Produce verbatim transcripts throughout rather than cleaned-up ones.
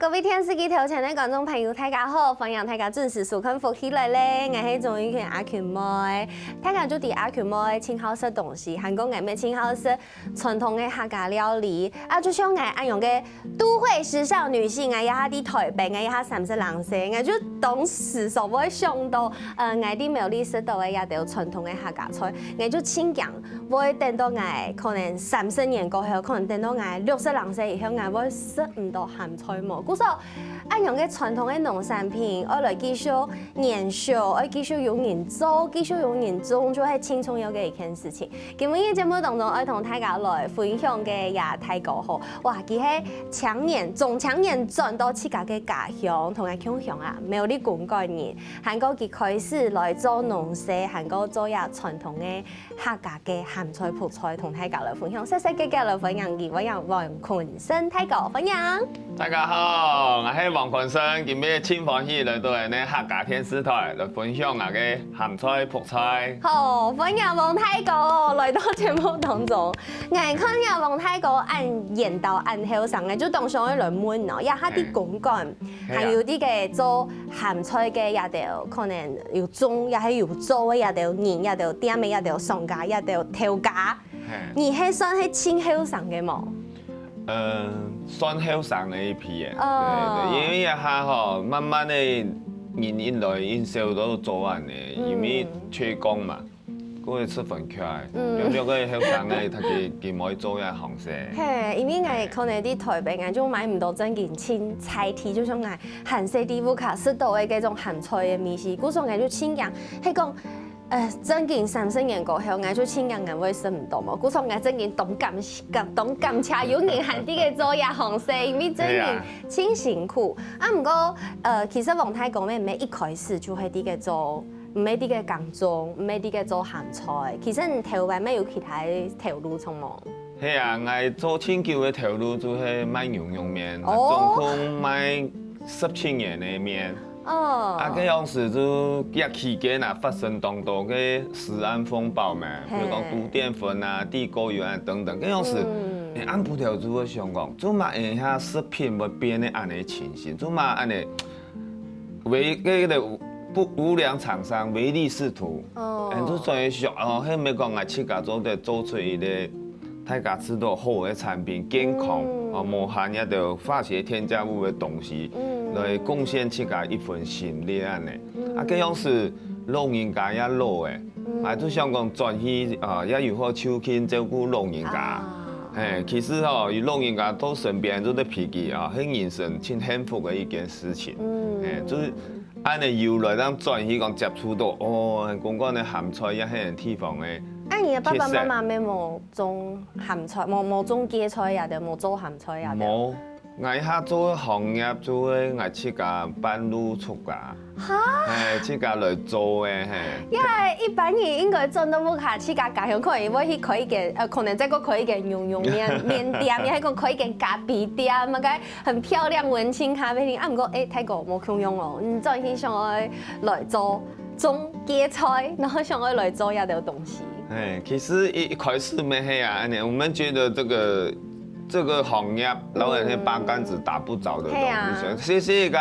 各位電視機頭前个觀眾朋友，大家好！歡迎大家準時收看《福氣來了》，𠊎係鍾玉群阿群妹。大家就知阿群妹盡好食東西，還過𠊎乜盡好食傳統个客家料理。啊，就像𠊎恁樣个都會時尚女性，𠊎這下在臺北，𠊎這下三十零歲，𠊎就當時就會想到，呃，𠊎在苗栗食到个這兜傳統个客家菜，𠊎就盡驚 會等到𠊎可能三十年過後，可能等到𠊎六十零歲以後，𠊎會食毋到鹹菜無？故所，恁樣个傳統个農產品，愛來繼續延續，愛繼續有人做，繼續有人種，就係盡重要个一件事情。今晡日節目當中，愛同大家來分享个這大哥吼，哇，佢係青年，從青年轉到自家个家鄉，同𠊎共鄉啊，苗栗公館人，還過佢開始來做農事，還過做這傳統个 客家个鹹菜、覆菜，同大家來分享，細細个个來分享佢，歡迎黃坤生大哥，歡迎。大家好，𠊎係黃坤生，今晡日盡歡喜來到𠊎个客家電視臺來分享𠊎个鹹菜、覆菜。好，歡迎黃大哥來到節目當中。𠊎看這黃大哥恁緣投恁後生，𠊎就當想愛來問哦，這下在公館， 還有這个做鹹菜个這兜，可能有種，也係有做个這兜人，這兜店个這兜商家，這兜頭家，你係算係盡後生个無？呃，算後生个一批耶。哦。對，對，因為這下吼，慢慢个人一來，人少都做恁呢，因為缺工嘛。 過會十分快，嗯。有有个後生个，佢佢毋會做這行事。嘿，因為𠊎可能在臺北，𠊎就買毋到正經盡在地，就像𠊎還細在屋下食到个該種鹹菜个味緒，故所𠊎就盡驚，係講，呃，正經三十年過後，𠊎就盡驚𠊎會食毋到無，故所𠊎正經當感感當感謝有人還在該做這行事，因為正經盡辛苦。啊，毋過，呃，其實黃大哥乜毋係一開始就係在該做 毋係在該耕種，毋係在該做鹹菜。其實你頭擺乜有其他个頭路，著無？係啊，𠊎做盡久个頭路就係賣牛肉麵，哦。總共賣十七年个麵。哦。啊，該央時就這期間啊，發生當多个食安風暴嘛，比如講，嘿。毒澱粉啊、地溝油啊等等。該央時，嗯。欸，暗晡頭就會想講，做麼个這食品會變到恁呢情形，做麼个恁呢 唯，該个不，無良廠商唯利是圖。哦。嗯，就所以想，哦，係毋係講𠊎自家做得做出一個大家食到好个產品，健康，嗯。哦，無含這兜化學添加物个東西，嗯。來貢獻自家一份心力恁呢。嗯。啊，該央時老人家也老欸，嗯。啊，就想講轉去，啊，也有好就近照顧老人家。啊。 嘿，其實吼，有老人家在身邊做得陪佢啊，係人生盡幸福个一件事情。嗯。嘿，就係恁呢由來，正轉去講接觸到，哦，公館个鹹菜也係地方个特色。啊，你个爸爸媽媽乜無種鹹菜，無，無種芥菜啊，就無做鹹菜啊，就？無，𠊎這下做个行業就係𠊎自家半路出家。 哈？嘿，自家來做个，嘿。呀，一般人應該轉到屋下，自家家鄉可能會去開一間，呃，可能再過開一間牛肉麵，麵店，也係講開一間咖啡店，麼个很漂亮、文青咖啡廳。啊，毋過，欸，大哥，無共樣哦，你轉去想愛來做種芥菜，然後想愛來做這兜東西。嘿，其實一，一開始乜係啊，恁呢，我們覺得這個，這個行業，老人係八竿子打不著个東西。嘿啊。所以，所以講，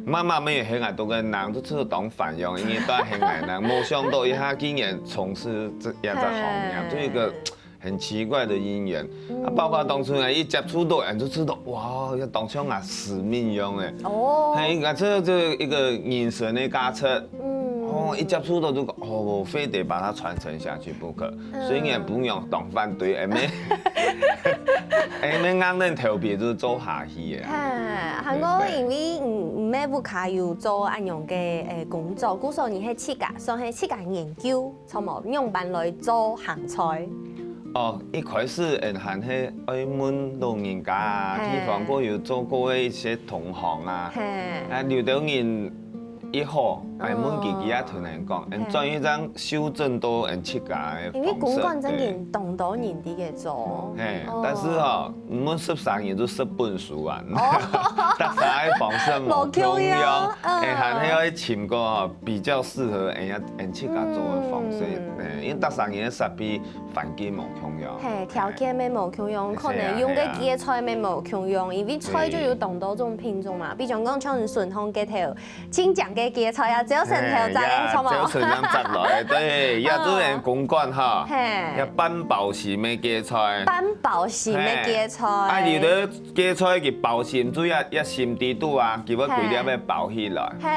媽媽乜係𠊎兜个人，就係當煩憂，因為都係𠊎人，無想到一下竟然從事這，這隻行業，嘿。就一個很奇怪的因緣。啊，包括當初呢，一接觸到，人就知道，哇，這當像啊使命一樣欸。哦。嘿，𠊎這，這一個人生的價值。嗯。哦，一接觸到就講，哦，我非得把它傳承下去不可。嗯。所以𠊎本來當反對，欸，乜，欸，乜硬等頭皮就做下去欸。 哈，還過因為你，你乜屋下有做恁樣个，欸，工作，故所你係自家，算係自家研究，著無？仰般來做鹹菜？哦，一開始𠊎還係愛問老人家啊，嘿。地方過有做過个一些同行啊，嘿。啊，有兜人一好，哎，問佢，佢也同人講，嗯，轉一張修正到𠊎自家个方式。因為公館正經當多人在該做。嘿，哦，但是吼，毋問十三人就十本書啊，哦，逐儕个方式無共樣，無共樣，嗯，哎，還係愛尋個吼比較適合𠊎，𠊎自家做个方式，嗯，哎，因為逐儕人个設備環境無共樣，嘿，條件乜無共樣，可能用个，嘿啊，嘿啊，芥菜乜無共樣，因為菜就有當多種品種嘛，比如講像順風該頭 青醬个芥菜啊，朝晨頭摘个，嘿，著無？朝晨頭摘來，對，也做人公館哈，嘿，也半包心个芥菜，半包心个芥菜。嘿，啊，有个芥菜佢包心，主要也心底肚啊，佢會規粒个包起來。嘿，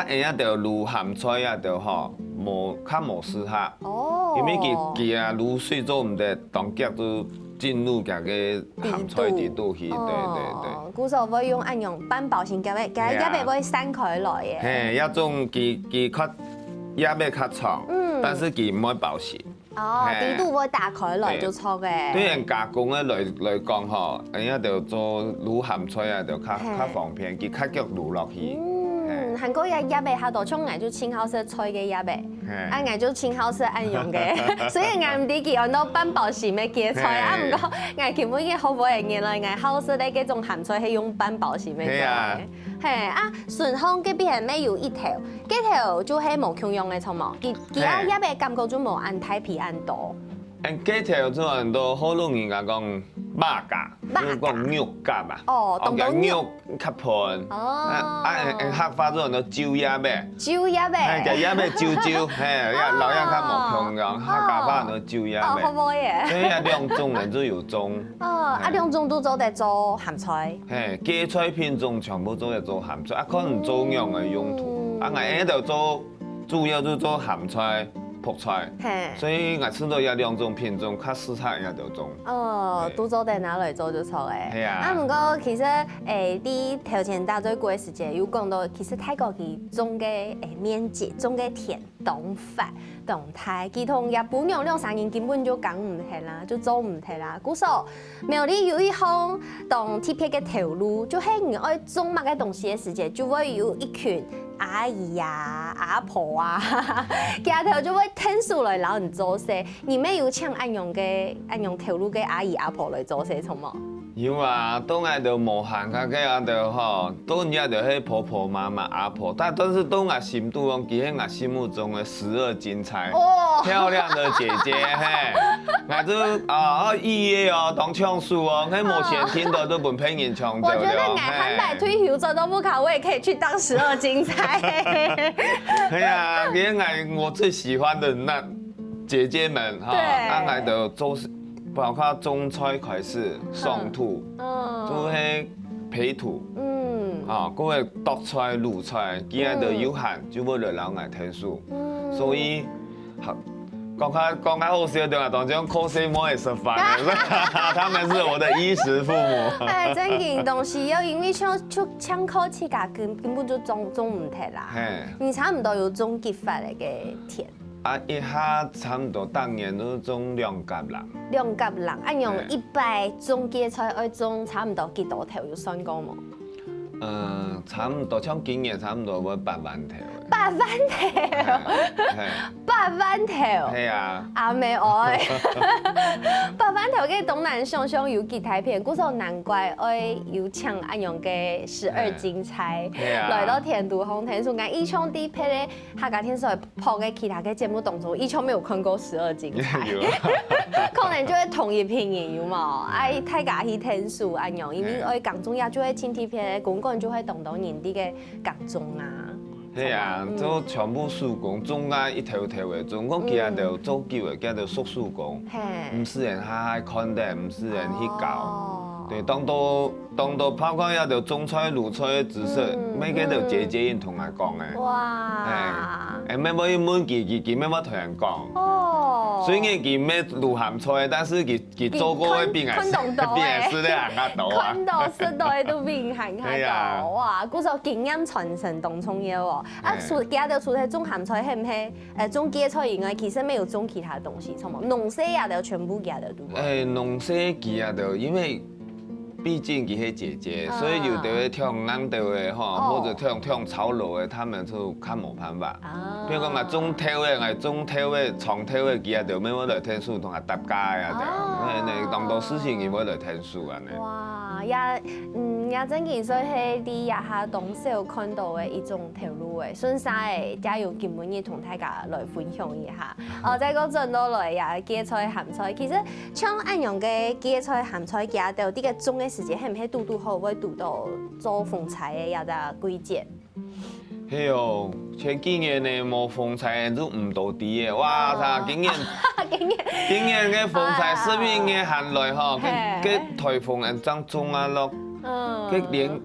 嘿，啊，𠊎兜滷鹹菜啊，就吼，無，較無適合，哦，因為佢，佢啊，滷水做毋得，當遽就進入佢个鹹菜底肚去，對，對，對。哦，故所會用恁樣半包心个，佢个葉仔會散開來个。嘿，這種佢，佢較，葉仔較長，嗯，但是佢毋會包心。哦，嘿，底肚會打開來就著个。對，對人加工个來，來講吼，人家就做滷鹹菜啊，就較，嘿，較方便，佢較遽滷落去。嗯，嘿，還過這葉仔較多，像𠊎就盡好食菜个葉仔。 嘿，啊，𠊎就盡好食恁樣个，所以𠊎毋知佢安到半包心个芥菜啊。嘿，毋過𠊎今晡日學會个，原來𠊎好食个該種鹹菜係用半包心个做个。嘿啊。嘿，啊，順風該片乜有一頭，該頭就係無共樣个，著無？佢，佢啊，嘿，葉仔感覺就無恁大皮恁多。嗯，該頭就安到學老人家講肉夾，肉夾，就講肉夾啊。哦，哦，當多肉。 肉較賁。哦。啊，啊，客話做安到酒葉仔。酒葉仔。嘿，就葉仔酒酒，嘿，哦，老樣較無共樣，哦，客家話安到酒葉仔。哦，好無耶。所以啊，兩種人就有種。哦，啊，嘿，兩種都做得做鹹菜。嘿，芥菜品種全部做得做鹹菜，啊，看你做仰个用途。嗯。啊，𠊎就做，主要就做鹹菜、覆菜。嘿。所以𠊎試著這兩種品種較適合這兜種。哦，嘿，都做得拿來做就著个。係啊。啊，毋過其實 誒，在頭前打嘴鼓个時節，有講到，其實大哥佢種个，誒，面積、種个田當闊、當大，佢同佢餔娘兩儕人根本就耕毋忒啦，就做毋忒啦。故所，苗栗有一項當特別个頭路，就係你愛種麼个東西个時節，就會有一群阿姨啊、阿婆啊，佢兜就會𢯭手來摎你做事。 你乜有請恁樣个、恁樣頭路个阿姨阿婆來做事，著無？有啊，到𠊎兜無閒个該下頭吼，到人家就係婆婆媽媽、阿婆，但，但是到𠊎心肚中，佢係𠊎心目中个十二金釵，哦，漂亮的姐姐，嘿，𠊎就，啊，預約哦，當搶手哦，該無錢聽的都分別人搶走了，我覺得𠊎還沒退休，嘿，做到不卡，我也可以去當十二金釵。哎呀，原來我最喜歡的那 姐姐們哈，對，啊，𠊎兜做，包括種菜開始，上土，嗯，就係培土，嗯，啊，過後剁菜、滷菜，佢兜有閒就會來摎𠊎𢯭手，嗯，所以，好，講較，講較好笑點啊，當像靠細妹仔食飯个，他們是我的衣食父母。哎，正經東西，要因為像，就像靠自家根，根本就種，種毋忒啦。嘿，你差毋多有種幾發个田？ 啊，一下差毋多逐年都種兩甲零。兩甲零，恁樣，嘿，一擺種芥菜愛種差毋多幾多頭，有算過無？嗯，差毋多，像今年差毋多會八萬頭个。八萬頭？嘿，嘿。八萬頭？係啊。阿姆哀。八萬頭个當難想像有幾大片，故所難怪愛有請恁樣个十二金釵，係啊，來到田肚項𢯭手，𠊎印象裡別个 客家電視台播个其他个節目當中，以前沒有看過十二金釵，有啊，可能就係同一批人，有無？哎，大家去𢯭手恁樣，因為愛耕種也就係親戚別个公館就係當多人在該耕種啊。係啊，嗯，就全部手工，種啊一頭頭个種，講佢兜做久个，佢兜熟手工，嘿，毋使人下下看等，毋使人去教。哦，對，當多 當多包括這兜種菜、滷菜个知識，嗯，每個都姐姐人同𠊎講个。哇！哎，哎，乜會問佢，佢，佢乜會同人講。哦。雖然佢乜滷鹹菜，但是佢，佢做過个比𠊎，看，看懂懂个。比𠊎識得還較多啊。看到識到个都比你還較多。哎呀。哇，故所經驗傳承當重要哦。啊，哎。除，佢兜除了種鹹菜，係毋係，呃，種芥菜以外，其實乜有種其他東西，像麼農事啊，都全部佢兜，對不對？哎，農事佢兜，因為畢竟佢係姐姐，啊。所以有兜个忒硬兜个吼，哦。或者忒，忒操勞个，他們就較無辦法。啊。比如講，𠊎中調个，𠊎中調个，長調个，佢也就毋會來𢯭手，同𠊎搭架个啊，對啊。哦。那，那當多事情佢會來𢯭手啊，呢。哇，也，嗯，也真經算係你這下當少看到个一種頭路誒，順續誒，也有今晡日同大家來分享一下。 哦，再過轉到來呀，芥菜、鹹菜，其實像恁樣个芥菜、鹹菜，佢兜在該種个時節，係毋係堵堵好會堵到做風搓个這隻季節？係哦，前幾年呢，無風搓就毋多知个。哇，哦。今年，今年，今年个風搓十一月還來吼，該，嘿。該颱風恁正中啊落，嗯。該連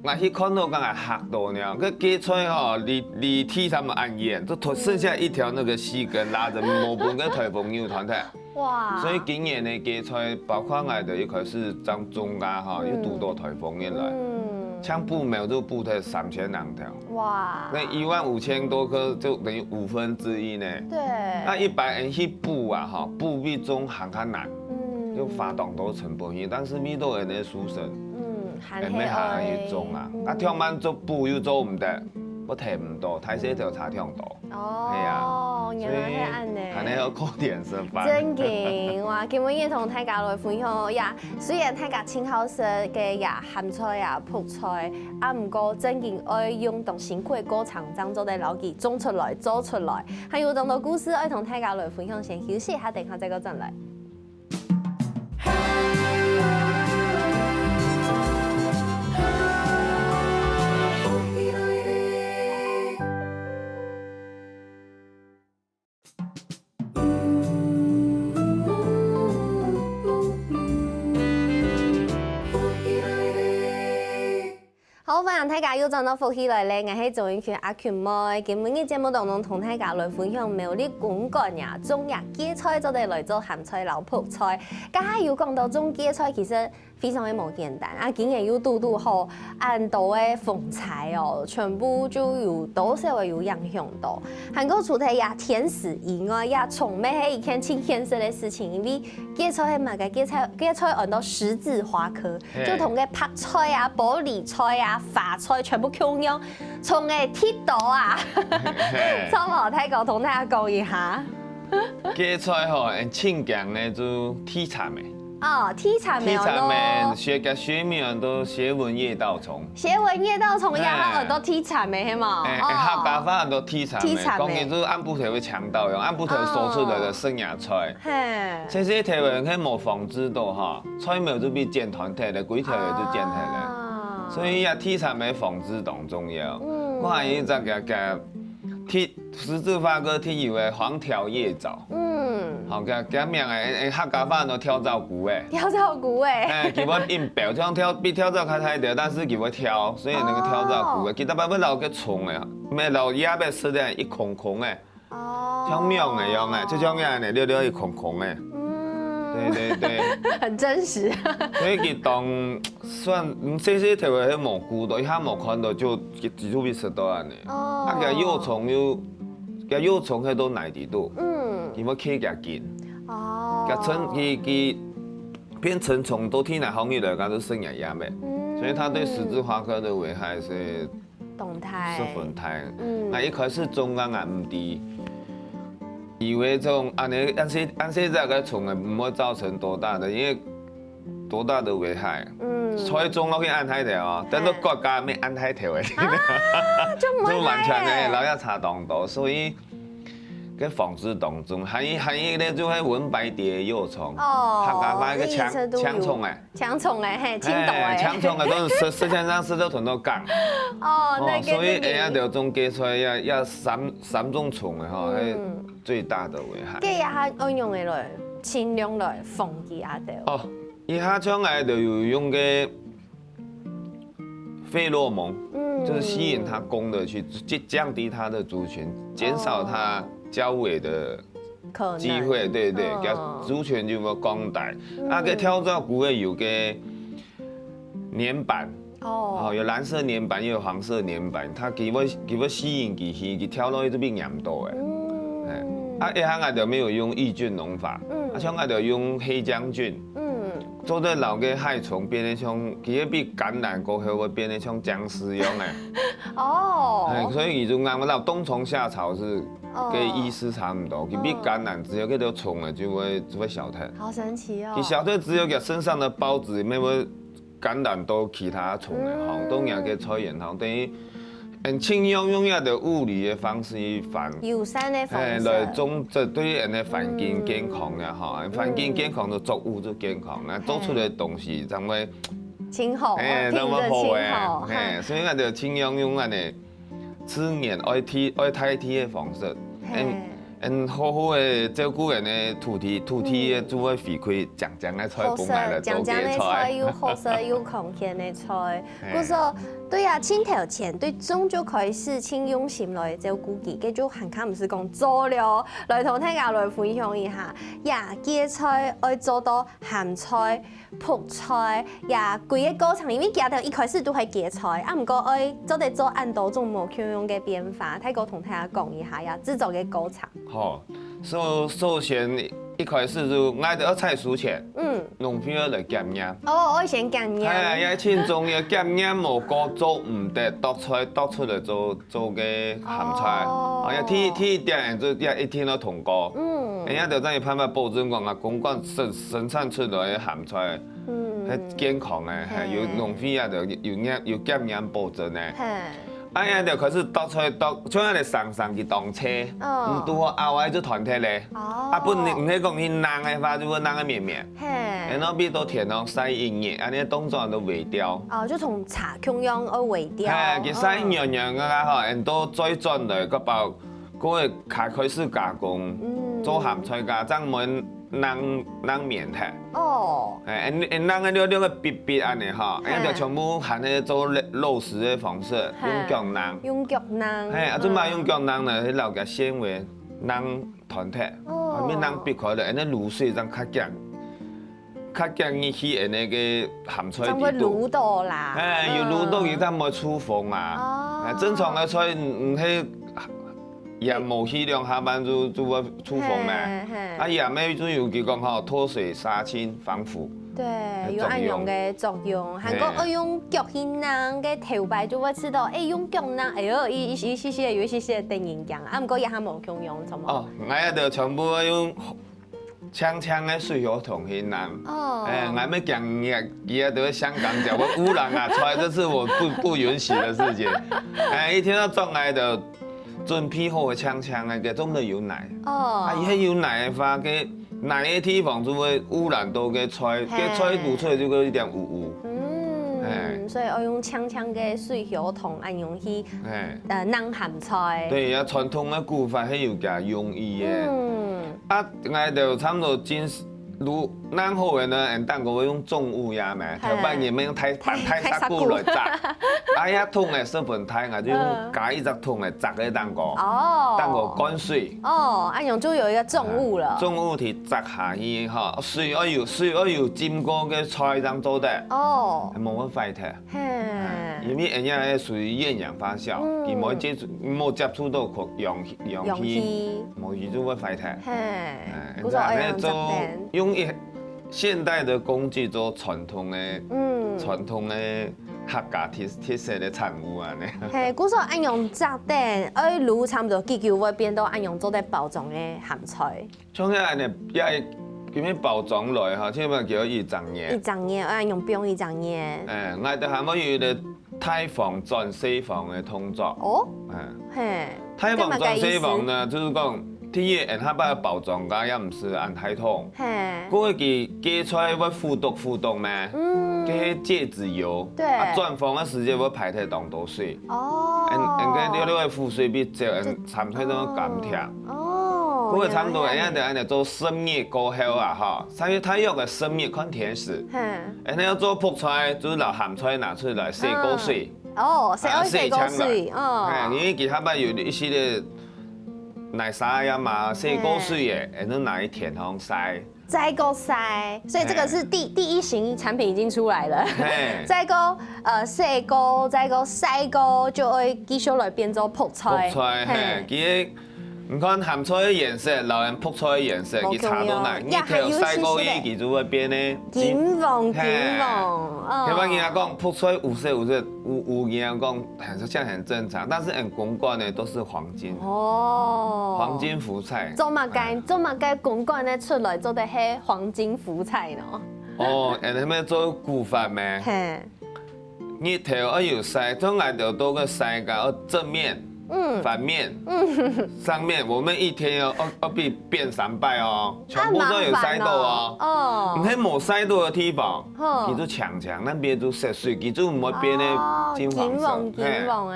𠊎去看到，剛剛嚇到呢。該芥菜吼，離，離地上恁遠，就剩下一條那個細根拉著，無分該颱風扭斷忒。哇！所以今年个芥菜，包括𠊎兜一開始正種啊吼，嗯。又堵到颱風入來，嗯。像補苗就補忒三千零條。哇！那一萬五千多棵就等於五分之一呢。對。那一般人去補啊吼，補比種還較難。嗯。又花當多成本去，但是為著人个收成。 嗯，還係愛。還係還去種啊。嗯。啊，忒慢做補又做毋得，又提毋到，大細條差忒多。哦，係啊，原來係恁呢。所以還係愛靠天食飯。真經，哇，今晡日同大家來分享哦呀。雖然大家盡好食个呀，鹹菜啊、覆菜，啊，毋過真經愛用當辛苦个過程，正做得摎佢種出來、做出來。還有當多故事愛同大家來分享，先休息一下，等下再過轉來。 好，歡迎大家又轉到福氣來了，𠊎係鍾意群阿群妹。今晡日節目當中同大家來分享苗栗公館呀，種這芥菜做得來做鹹菜摎覆菜。剛才有講到種芥菜其實非常个無簡單，啊，今年又堵堵好，恁多个風搓哦，全部就有多少个有影響到。還過除忒這天時以外，這蟲乜係一件盡現實个事情，因為芥菜係麼个？芥菜，芥菜安到十字花科， 嘿。就同該白菜啊、玻璃菜啊、花菜全部共樣，蟲仔忒多啊。嘿。著無？大哥同大家講一下。芥菜吼，盡驚呢就地蠶仔。哦，地蠶仔哦。地蠶仔，學，該學名安到斜紋夜盜蟲。斜紋夜盜蟲，嘿。也安到地蠶仔，係無？欸，欸，哦。客家話安到地蠶仔，地蠶仔。講个就暗晡頭會搶到，用暗晡頭趖出來个生芽菜。哦。嘿。其實台灣係無防治到哈， 菜苗就分剪斷忒了，規條仔就剪忒了。啊。所以啊，地蠶仔防治當重要。嗯。我還有一隻个，个，地，十字花科特有个黃條葉蚤。嗯。好，个，个名仔，欸，欸，客家話安到跳蚤菇仔。跳蚤菇仔。欸，佢會恁標，像跳，比跳蚤較大一點，但是佢會跳，所以那個跳蚤菇仔，哦。佢特別會摎該蟲仔，乜摎葉仔食个一空空仔。 哦。像網仔樣仔，就像恁仔，溜溜一空空仔。嗯。對，對，對。很真實。所以佢當算，嗯，細細條个係無菇到，一下無看到就，就，就會食到恁仔。哦。啊，佢幼蟲又，佢幼蟲係到泥底肚，嗯。佢會吸佢根。哦。佢成，佢，佢變成蟲到地泥項入來，佢就生芽芽咩。嗯。所以它對十字花科的危害是 當大。十分大。嗯。𠊎一開始種啊，𠊎毋知，以為種恁仔，恁細，恁細隻个蟲仔毋會造成多大的，因為多大的危害。嗯。菜種落去恁大條哦，等到割下乜恁大條个。啊，就毋會大个。就完全个，摎佢差當多，所以 該防治當中，還有，還有一個就係文白蝶幼蟲，哦，客家話个青，青蟲仔。青蟲仔，嘿，青豆仔。欸，青蟲仔都係食，食青菜食到吞到乾。哦，哦，那個，所以，那個。哎呀，就種芥菜呀，呀，三，三種蟲仔吼，嗯。該最大的危害。該也還愛用个來，盡量來防佢啊，對。哦，這下像𠊎就有用个 費洛蒙，嗯。就是吸引它公的去，降，降低它的族群，減少它交尾的可能。機會，對，對，嗯。該族群就會降低。嗯。啊，該跳蚤菇个有个黏板，哦。哦，有藍色黏板，又有黃色黏板，它佢會，佢會吸引佢去，佢跳落去就變黏到个。嗯。哎，啊，一下𠊎就沒有用抑菌農法，嗯。啊，像𠊎就用黑薑菌。嗯。做得摎該害蟲變得像，佢會變感染過後會變得像僵屍樣欸。哦。欸，所以佢就講摎冬蟲夏草係哦。个意思差毋多，佢變感染之後，該條蟲仔就會，就會消忒。好神奇哦。佢消忒之後，佢身上个孢子乜會感染到其他蟲仔，吼，嗯。到人个菜園，吼，等於 用盡用用這个物理个方式去防，友善个方式。欸，來種，這對𫣆个環境健康呀，吼，環境健康就作物就健康，該做出來个東西正會，盡好，欸，品質盡好，正會好欸，嘿。嘿，所以𫣆就盡用用恁仔自然愛替，愛代替个方式，嘿。嗯， 嗯，好好个照顧𫣆个土地，土地个就會回饋靚靚个菜分𫣆來做个菜。好食，靚靚个菜，又好食又康健个菜。嘿。故所，對啊，盡頭前對種就開始盡用心來照顧佢，該就還較毋使講做了。來同大家來分享一下，呀，芥菜愛做到鹹菜、覆菜，呀，歸个過程，因為佢兜一開始都係芥菜，啊，毋過愛做得做恁多種無共樣个變化，大哥同大家講一下呀，製作个過程。 好，首，首先一開始就𠊎兜愛採收前，嗯。農會愛來檢驗。哦，愛先檢驗。哎，愛盡重要，檢驗無過做毋得，剁出來，剁出來做，做个鹹菜。哦。哎呀，第一，第一點就愛一定愛通過。嗯。哎呀，就正有辦法保證講啊，公館生，生產出來个鹹菜，嗯。係健康个，還有農會啊，就有驗，有檢驗保證个。嘿。 哎呀，就開始剁菜剁，像恁樣生生佢當脆，哦。嗯，拄好拗歪就斷忒咧。哦。啊，本來毋係講佢硬个話，就會硬个綿綿。嘿。然後變到天上曬一日，恁樣當中都煨掉。哦，就同茶共樣愛煨掉。嘿，佢曬軟軟个啦吼，然後再轉來，个包，過會開，開始加工，嗯。做鹹菜个，正毋會 硬，硬綿忒。哦。哎，恁，恁硬个了，了个粄粄恁樣吼，嘿。哎，就全部還係做肉，肉食个方式，嘿。用腳硬。用腳硬。嘿，啊，做麼个用腳硬呢？嗯。係摎佢纖維硬斷忒，哦。後面硬必開了，恁樣滷水正較強，較強入去恁樣个鹹菜底肚。正會滷到啦。哎，有滷到，嗯。佢正毋會出風啊。哦。哎，正常个菜，嗯，係 鹽無去兩下半就，就會出風咩？嘿，嘿。啊，鹽个就有佢講吼，脫水殺菌防腐。對，有恁樣个作用。嘿。還過愛用腳去硬个頭擺就會知道，哎，用腳硬，哎喲，一，一，一息息，有一息息得人驚。啊，毋過這下無共樣，著無？哦，𠊎兜全部愛用 淨淨个水喉筒去淋。哦。哎，𠊎乜驚佢，佢啊，都會香港腳，會污染啊，出來，這是我不，不允許的事情。哎，一定愛做𠊎兜準備好个淨淨个，該種都有泥。哦。啊，佢係有泥个話，該泥个地方就會污染到該菜，嘿。該菜滷出來就會有一點烏烏。嗯，哎。所以愛用淨淨个水喉筒，恁樣去，哎。呃，淋鹹菜。對，啊，傳統个古法係有佢用意个。嗯。 啊，𠊎兜差毋多浸滷，然後呢，𫣆等過會用重物呀咩，嘿。頭擺人乜用大，大，大石牯來砸。啊，這桶个十分大，𠊎就用，嗯。加一隻桶个砸个當過，哦。當過灌水。哦，恁樣就有一個重物了。啊，重物體砸下去吼，水愛有，水愛有浸過个菜正做得。哦。無會壞忒。 嘿。哎，因為恁樣係屬於厭氧發酵，嗯。佢無接觸，無接觸到空，氧氣，氧氣，氧氣。無佢就會壞忒。嘿，哎，故所愛用這等。用一現代的工具做傳統的，嗯。傳統的客家特，特色的產物啊，呢。嘿，故所恁樣這等，愛滷差毋多幾久會變到恁樣做得包裝个鹹菜。 像這恁樣，也，因為包裝來吼，起碼佢愛一隻月。一隻月，愛用放一隻月。哎，𠊎兜還會有一個大房轉細房个動作。哦？哎。嘿。大房轉細房呢，就係講，第一，𫣆下擺包裝个也毋使恁大桶。嘿。過去佢芥菜會腐毒腐毒咩？嗯。該係芥子油。對。啊，轉房个時節會排忒當多水。 哦。恁，恁个溜溜个苦水比酒恁摻菜那麼甘甜。哦，過後差不多，原來恁樣。恁樣就恁樣做十月過後啊，吼，三月大約个十月看天時。嘿。恁樣愛做覆菜，就係摎鹹菜拿出來洗過水。嗯。哦，洗，啊，愛洗過水，洗淨來。哦。嘿，因為佢下擺有一息仔泥沙呀嘛，洗過水个，嘿。恁樣拿去天上曬。 再過曬，所以這個是第，嘿。第一型產品已經出來了。嘿。再過，呃，曬過，再過曬過，就會繼續來變做覆菜。覆菜，嘿。嘿，佢个你看鹹菜个顏色，摎人覆菜个顏色，無共樣。佢差到哪？日頭晒過去，佢就會變呢。金黃，金黃，哦。嘿。一般人家講覆菜烏色烏色，烏烏，人家講很像很正常，但是很公館呢都是黃金。哦。黃金福菜。做麼个？哎。做麼个公館呢出來做得係黃金福菜呢？哦，恁樣做古法咩？嘿。 日頭愛有晒，像𠊎兜都个晒个，愛正面、嗯。反面、嗯。上面，我們一天要，要，要變，變三擺哦，全部都有晒到哦。啊，麻煩哦。哦。毋係無晒到个地方，吼。佢就強強，該邊就色水，佢就毋會變个金黃色。哦，金黃，金黃个，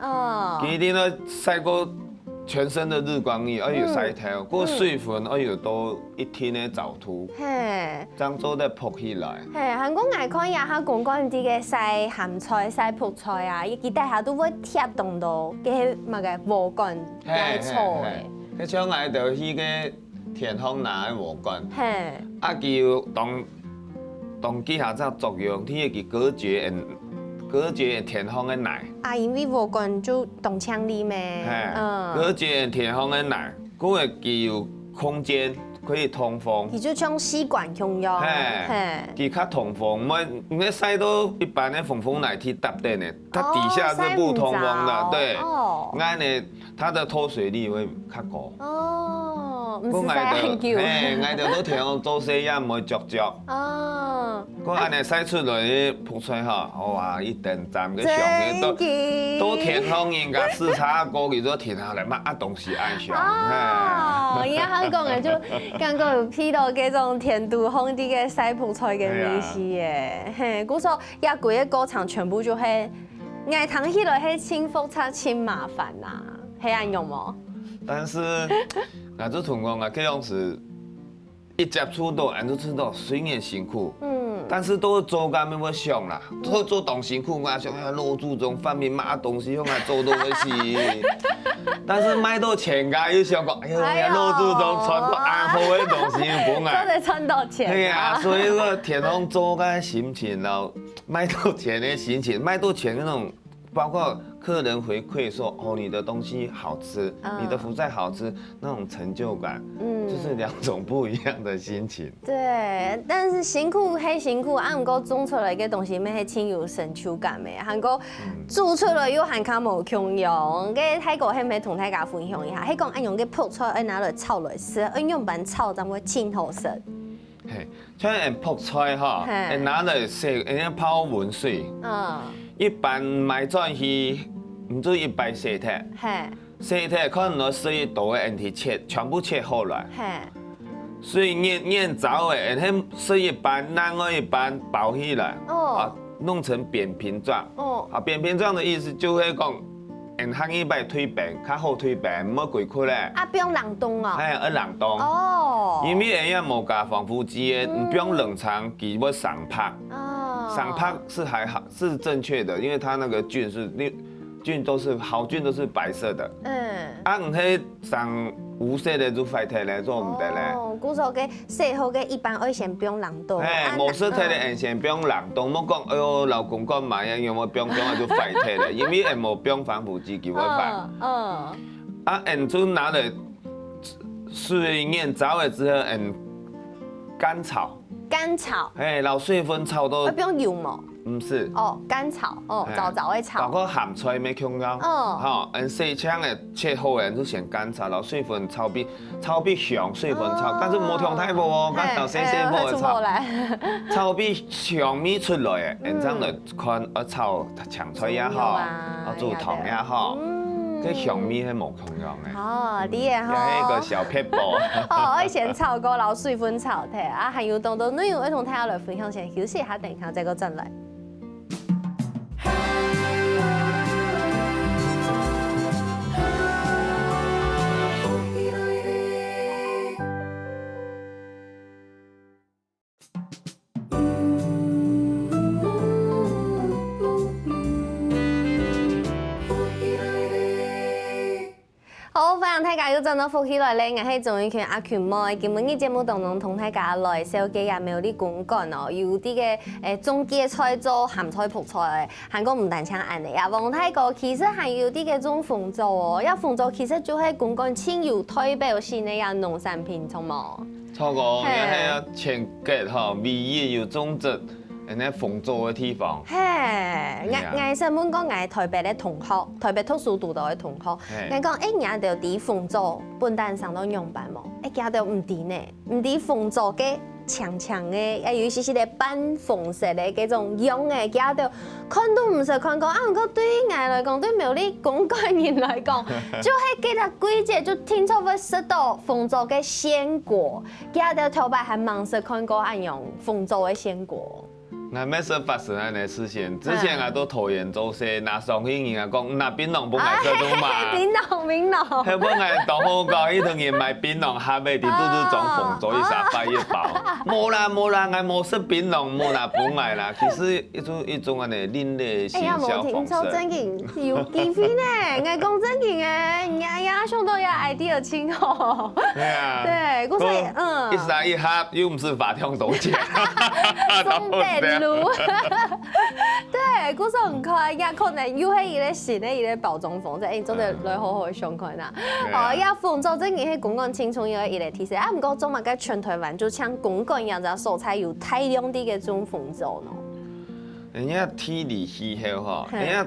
哦。嘿。佢一定要晒過全身的日光浴，愛有晒頭，嗯。過水分愛有到一定个照度。 嘿。正做得覆起來。嘿，還過𠊎看這下公館裡个晒鹹菜、晒覆菜啊，佢底下都會貼當多，該麼个禾稈來燥个。嘿，嘿，嘿。該像𠊎兜去个田項拿个禾稈，嘿。啊，佢有當，當幾下隻作用，第一佢隔絕，隔絕田項个泥。啊，因為禾稈就當淨俐咩，嘿，嗯。隔絕田項个泥，故所佢有空間 可以通風。佢就像吸管共樣，嘿，嘿。佢較通風，毋會，毋會晒到一般个風風泥去搭等呢，它底下是不通風的，哦，晒毋著，對。哦。恁呢，它的脫水力會較高。哦，毋使晒恁久。過𠊎兜，嘿，𠊎兜都聽講做事也毋會著著。哦。過恁呢晒出來个覆菜吼，哇，一等站个上面都，真的。都田項人家視察過去，都停下來，嘛，啊，東西恁香，嘿。哦，你恁樣講个，就感覺有去到該種田肚項地个晒覆菜个味緒耶。哎呀。嘿，故所這歸个過程全部就係，𠊎聽起來係盡複雜、盡麻煩吶，係恁樣無？但是，𠊎就同講啊，這樣子 一接觸到，俺就知道雖然辛苦，嗯。但是都做甲乜會想啦，嗯。都做當辛苦，我想，哎呀，老祖宗發明麼个東西，用來做東西。但是賣到錢个，又想講，哎呀，哎喲。老祖宗傳過恁好个東西，又無愛。做得賺到錢啊。對啊，所以說田中做个心情，然後賣到錢的心情，賣到錢那種 包括客人回饋說，哦，你的東西好吃，嗯。你的福菜好吃，那種成就感，嗯。就是兩種不一樣的心情。對，但是辛苦係辛苦，啊，毋過種出來个東西乜係盡有成就感个，還過，嗯。煮出來又還較無共樣。該大哥係毋係同大家分享一下，係講恁樣个覆菜愛拿來炒來食，愛仰般炒正會盡好食？ 嘿，像恁覆菜吼，嘿。會拿來洗，會泡溫水。嗯。一般買轉去，毋就一擺洗忒。嘿。洗忒，可能愛洗一刀个，恁樣切，全部切好來。嘿。所以研，研燥个，恁樣洗一半，另外一半包起來，哦。啊，弄成扁平狀。哦。啊，扁平狀的意思就係講， 恁下一擺退冰，較好退冰，毋好規窟咧。啊，放冷凍哦。哎，愛冷凍。哦。因為恁樣無加防腐劑个，嗯。你放冷藏，佢會生白。哦。生白是還好，是正確的，因為它那個菌是，菌都是，好菌都是白色的。嗯。啊，毋係生烏色个就壞忒咧，做毋得咧。哦，故所个 洗好个一般愛先放冷凍。嘿，啊，無事體个，嗯。恁先放冷凍，莫講，哎喲，老公幹嘛呀？有無放放啊就壞忒咧？因為恁無放防腐劑，佢會壞。嗯，嗯。啊，恁就拿來水研燥了之後，恁乾炒。乾炒。嘿，摎水分炒到。愛放油無？毋係。哦，乾炒，哦，嘿。燥燥个炒。包括鹹菜乜共樣。哦。吼，恁洗淨个切好个，就先乾炒，摎水分炒分 炒分香，水分炒，哦。但是無忒大火哦，嘿，剛炒細細火个炒。嘿，出火來。炒分香味出來个，嗯。然後來看，呃，炒青菜也好，有沒有啊？啊，煮湯也好，嗯。該香味係無共樣个。哦，嗯，你也好。也係一個小撇步。哦，愛先炒過，摎水分炒忒，啊，還有當多內容愛同大家來分享，先休息一下，等一下再過轉來。好，歡迎大家又轉到福氣來了，𠊎係鍾玉群阿群妹。今晡日節目當中同大家來紹介一下苗栗公館哦，有這个，誒，種芥菜做鹹菜覆菜个，還過毋單淨恁呢啊，王大哥其實還有這个種紅棗哦，這紅棗其實就係公館盡有代表性个這農產品，著無？著哦，嘿。這係全國吼，唯一有種植恁呢紅棗个地方。嘿，𠊎，係啊。𠊎先問過𠊎台北个同學，台北讀書讀到个同學，嘿。𠊎講，誒，你兜知紅棗本旦生到仰般無？誒，佢兜毋知呢，毋知紅棗个青青个，誒，有一息息个半紅色个該種樣个，佢兜看都毋識看過。啊，毋過對𠊎來講，對苗栗公館人來講，就係該隻季節就定著會食到紅棗个鮮果。 佢兜頭擺還吂識看過恁樣紅棗个鮮果。𠊎乜識發生恁呢事情，之前𠊎到桃園做事，拿上去人家講，拿檳榔分𠊎食都嘛。啊，嘿，嘿，檳榔，檳榔。後尾𠊎當好講，一同人買檳榔，下尾在肚肚裝紅棗，一儕發一包。無啦，無啦，𠊎無食檳榔，無拿分𠊎啦。其實一種，一種恁呢另類行銷方式。哎呀，無聽錯，正經 有機會呢，𠊎講正經个，你呀，想到這idea盡好。係啊。對，故所，嗯。一儕一盒，又毋使花忒多錢。中等路。對，故所很快，也可能又係一個新个一個包裝方式，誒，做得來好好想看啊。對啊。哦，這紅棗正經係公館盡重要个一個特色，啊，毋過做麼个全台灣就像公館恁樣个所在有大量个該種紅棗呢？人家地理氣候吼，嘿。人家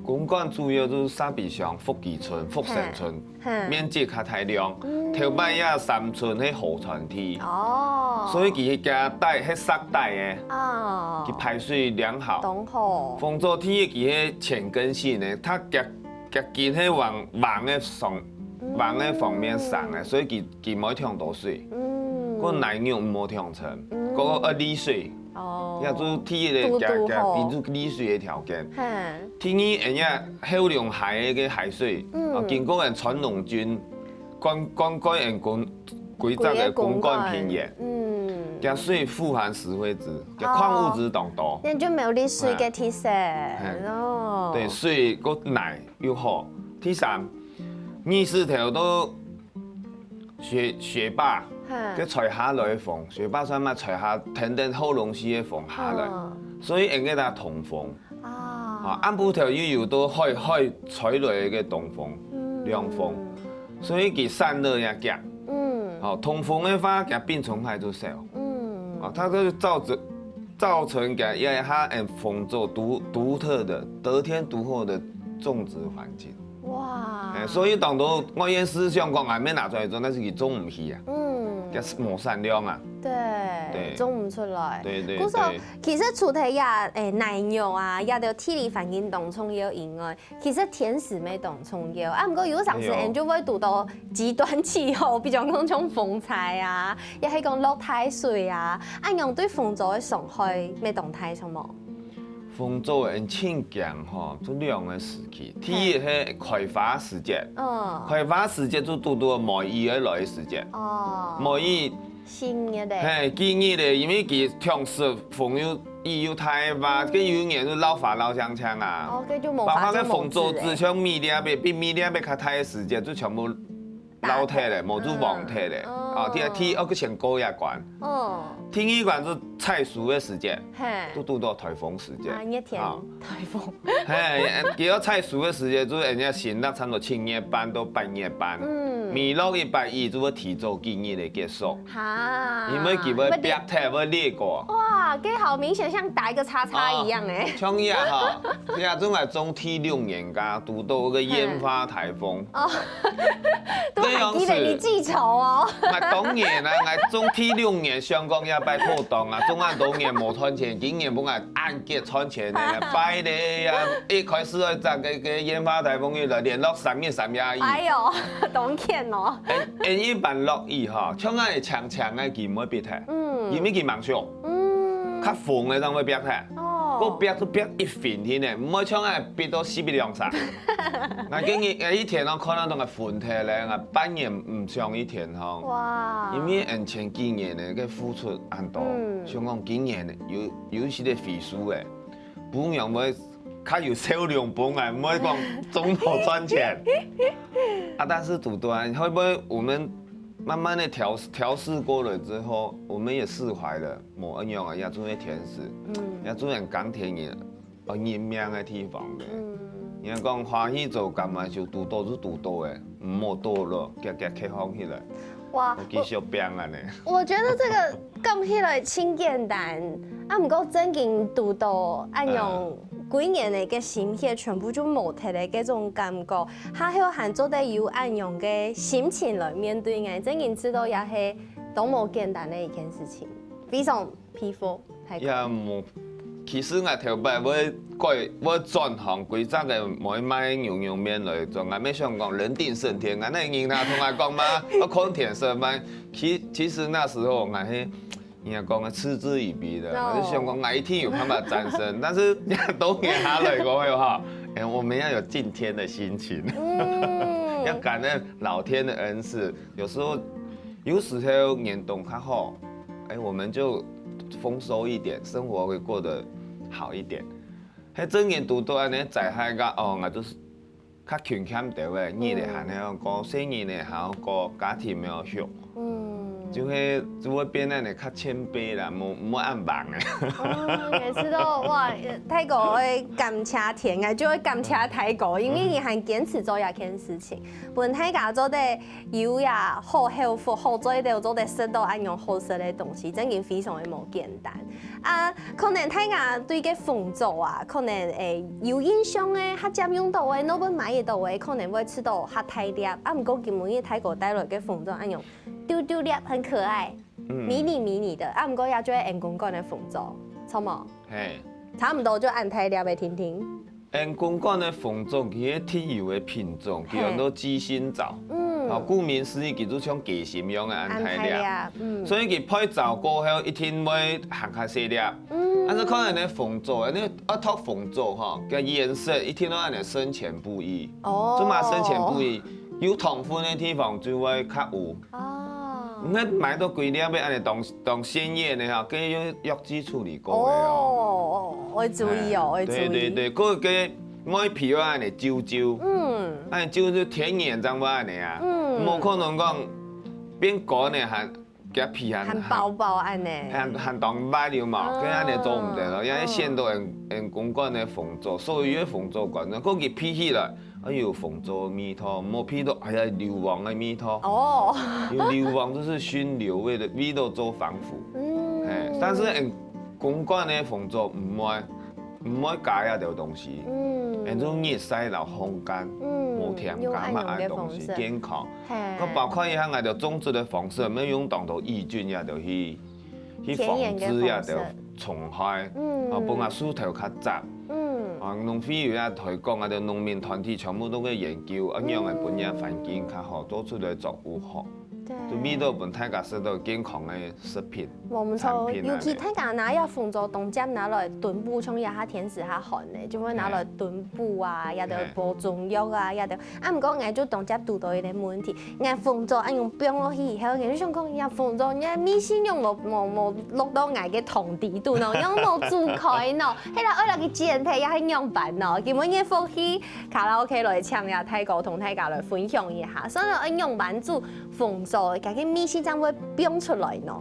公館主要就係沙鼻鄉、福基村、福生村，嘿，嘿。面積較大量。嗯。頭擺這三村係河川地，哦。所以佢係該帶，係石帶个，哦。佢排水良好。當好。紅棗地佢係淺根性个，佢佢佢根係往橫个上，嗯。橫个方面生个，所以佢佢毋會忒多水。嗯。个泥肉毋好忒深，嗯。个愛瀝水。 哦。也就第一个加，加堵堵好。加，佢就瀝水个條件。嘿。第二，人家後龍溪个海水，嗯。啊，經過人川龍圳，灌，灌溉人公，規隻个公館平原。規个公館。嗯。佢水富含石灰質，佢礦物質當多。哦。該就無瀝水个特色。嘿。哦。對，水个泥又好。第三，日時頭都 雪，雪霸，嘿。該吹下來个風，雪霸算嘛，吹下，跈等好東西个風下來，嗯。所以應該它通風。啊。啊，暗晡頭又有到海，海吹來个東風，嗯。涼風，所以佢散熱也強。嗯。哦，通風个話，佢病蟲害就少。嗯。哦，它就造成，造成佢一下很紅棗獨，獨特的、得天獨厚的種植環境。 哇。哎，所以當多外縣市想講，啊，乜拿出來做，但是佢種毋起啊。嗯。佢無產量啊。對，對。種毋出來。對，對，故所，對。其實除忒這，哎，泥肉啊，這兜地理環境當重要以外，其實天時乜當重要。啊，毋過有成時，哎喲。人就會堵到極端氣候，比如講像風災啊，也係講落大水啊，恁樣對紅棗个傷害乜當大，著無？ 紅棗个情景吼，就兩個時期。第一係開花時節，嗯。開花時節就堵堵梅雨个來个時節。哦。梅雨，新个咧。嘿，今年咧，因為佢強勢風又，雨又大嘛，嗯。該有一年就摎花摎淨淨啊。哦，該就無花，包括該紅棗子，就無子欸。像米粒仔，比米粒仔較大个時節，就全部 摎忒咧，無就黃忒咧。嗯。啊，第二，第二，哦，佢先過一關。哦。第二關就採收个時節，嘿。就堵到颱風時節。啊，熱天，啊。颱風。嘿，佢愛採收个時節，就人家新曆差不多七月半到八月半。嗯。未落一擺雨，就會提早幾日个結束。哈。因為佢會煏忒，會裂過。哇，這好明顯像打一個叉叉一樣欸。哦，像這樣哈，這種來種第六年个，堵到个煙花颱風。哦。 都還記得，你記仇哦。𠊎當然啊，𠊎種第六年香港也拜課堂啊，種恁多年無賺錢，今年分𠊎恁結賺錢呢，拜咧呀！一開始愛摘个，个煙花颱風雨來，連落三日三夜雨。哎喲，當欠哦。哎，哎，一般落雨哈，像恁樣強強个佢毋會煏忒，嗯。因為佢吂熟，嗯。較紅个正會煏忒，哦。个煏都煏一片天呢，毋會像恁樣煏到四壁兩儕。 𠊎今日，𠊎一天哦，看到當个昏忒咧，𠊎半年毋上一天吼。哇。因為𠊎前幾年呢，个付出恁多，嗯。想講今年呢，有，有一息个回收个，不用會較有銷量分啊，毋會講中途賺錢。啊，但是堵到啊，會不會我們慢慢的調調試過了之後，我們也釋懷了，無恁樣啊，也做个甜食，嗯，也做人耕田人，呃，認命的地方的。嗯，你看講歡喜做甘啊，就堵到就堵到誒，毋好倒落，遽遽起放起來，哇，繼續拚啊呢。我覺得這個講起來真簡單，啊，毋過正經堵到恁樣幾年个个心血全部就無忒个該種感覺，還好還做得有恁樣个心情來面對，𠊎正經知道也係當無簡單个一件事情，非常佩服。也無，其實𠊎頭擺會改會轉行，規隻个無賣牛肉麵來做，𠊎也想講人定勝天，𠊎个人啊同𠊎講嘛，我看天生嘛。其其實那時候𠊎係。 人家講个嗤之以鼻的，我就想講，哎，一定有辦法戰勝，但是當年下來過後哈，哎，我們要有敬天的心情，要感恩老天的恩賜。有時候，有時候年冬較好，哎，我們就豐收一點，生活會過得好一點。還真年堵到恁呢，在海个哦，那就是 較勤儉兜仔，日仔還愛過，細人仔還愛過，家庭愛畜，嗯，就會就會變恁呢較謙卑啦，無無恁忙誒。哦，也知道哇，大哥會感謝天，應該就會感謝大哥，因為你還堅持做這件事情，本大家做得有呀，好後福，好做得做得食到恁樣好食个東西，真經非常个無簡單。 啊，可能大家對个紅棗啊，可能會有印象个，較捷用到个，normal買得到个，可能會食到較大粒。啊，毋過今晡日大哥帶來个紅棗恁樣，丟丟粒，很可愛，迷你迷你的。啊，毋過也就係𫣆公館个紅棗，著無？嘿，差毋多就恁大粒个，定定。 𫣆公館个紅棗，佢係特有个品種，佢安到雞心棗。嗯，好，顧名思義，佢就像雞心樣个恁大粒。所以佢配棗過後，一定會還較細粒。嗯，但是看人个紅棗，因為愛擇紅棗吼，个顏色一定愛恁呢深淺不一。哦，做麼深淺不一？有糖分个地方就會較有。 哦，你看買到規粒个恁呢當當鮮豔个哈，跟用藥劑處理過个哦。哦，愛注意哦，愛注意。對對對，个个外皮愛恁呢揪揪，嗯，恁呢揪揪甜黏正會恁呢啊，嗯，無可能講變乾个還佢皮還還薄薄恁呢，還還當白溜嘛，跟恁呢做毋得咯，因為鮮到𫣆𫣆公館个紅棗，所以个紅棗館，个个皮起來。 哎喲，紅棗味道，無鼻到，哎呀，硫磺个味道。哦，有硫磺就是燻硫味个味道做防腐。嗯，哎，但是嗯，公館个紅棗毋會毋會加遐兜東西，嗯，嗯，就日曬摎烘乾，嗯，無添加麼个東西，健康。嘿，个包括一下，𠊎兜種植个方式，毋用當多抑菌遐兜去。 去防治這兜蟲害，啊，分啊樹頭較雜。嗯，啊，農會有也推廣，啊，就農民團體全部都去研究，啊，仰仔分這環境較好，做出來作物好，對，就味道分大家食到健康个食品。無毋著，尤其大家拿這紅棗當捷拿來燉補，像這下天時較寒呢，就會拿來燉補啊，這兜補中藥啊，這兜。啊，毋過𠊎就當捷堵到一個問題， 𠊎紅棗恁樣放落去以後，𠊎就想講，呀，紅棗，你味緒仰無無無落到𠊎个湯底肚呢？仰無煮開呢？係啦，愛來去煎忒，也係仰般呢？今晡日福氣卡拉OK來請呀，大哥同大家來分享一下，所以愛仰般煮紅棗，佢个味緒正會放出來呢？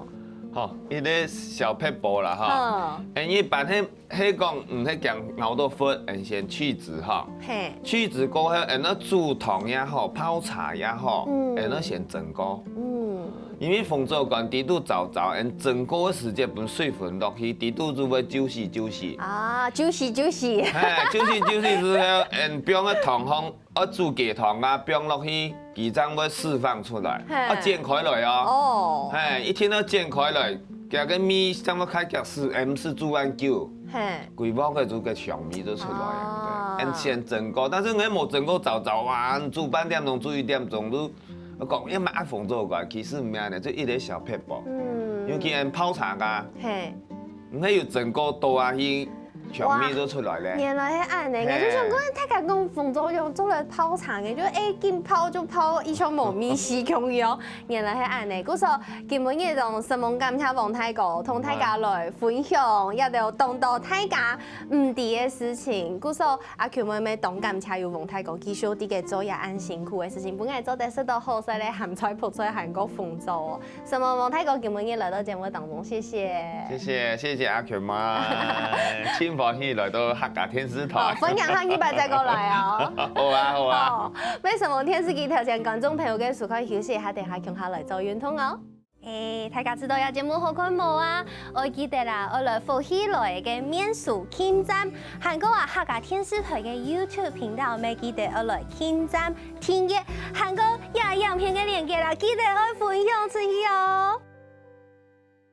好，一個小撇步啦哈。嗯，一般係 係講毋係驚咬到痱，𫣆先去籽哈。嘿，去籽過後，𫣆愛煮湯也好，泡茶也好，𫣆愛先蒸過。嗯，因為紅棗乾底肚燥燥，𫣆蒸過个時節分水分落去，底肚就會juicy juicy。啊，juicy juicy。嘿，juicy juicy之後，𫣆放个湯項 愛煮雞湯啊，放落去，佢正會釋放出來，愛煎開來哦。哦，嘿，一定愛煎開來，佢个味正會開始，毋係煮恁久，嘿，規鑊个就个香味就出來啊。對，𫣆先蒸過，但是𫣆無蒸過燥燥啊，煮半點鐘、煮一點鐘都，講愛買紅棗乾，其實毋係呢，就一個小撇步。嗯，尤其𫣆泡茶啊，嘿，毋係有蒸過倒啊去。香味都出來了。原來係恁呢，嘿。就像講大家講紅糟樣做來泡茶个，就哎緊泡就泡，一像無味緒共樣。原來係恁呢，故所今晡日當承蒙感謝王大哥，同大家來分享，也有當多大家毋知个事情。故所阿Q妹妹當感謝有王大哥繼續在該做這恁辛苦个事情，分𠊎做得食到好勢个鹹菜、覆菜還過紅糟哦。 承蒙王大哥今晡日來到節目當中，謝謝。謝謝，謝謝阿Q妹，真歡喜來到客家電視台。好，分享下禮拜再過來哦。好啊，好啊。好，為承蒙電視機頭前觀眾朋友个收看，休息一下，等下共下來做運動哦。哎，大家知道這節目好看無啊？愛記得啦，愛來福氣來个面書訂閱，還過啊客家電視台个YouTube頻道，乜記得愛來訂閱、訂閱，還過這影片个連結啦，記得愛分享出去哦。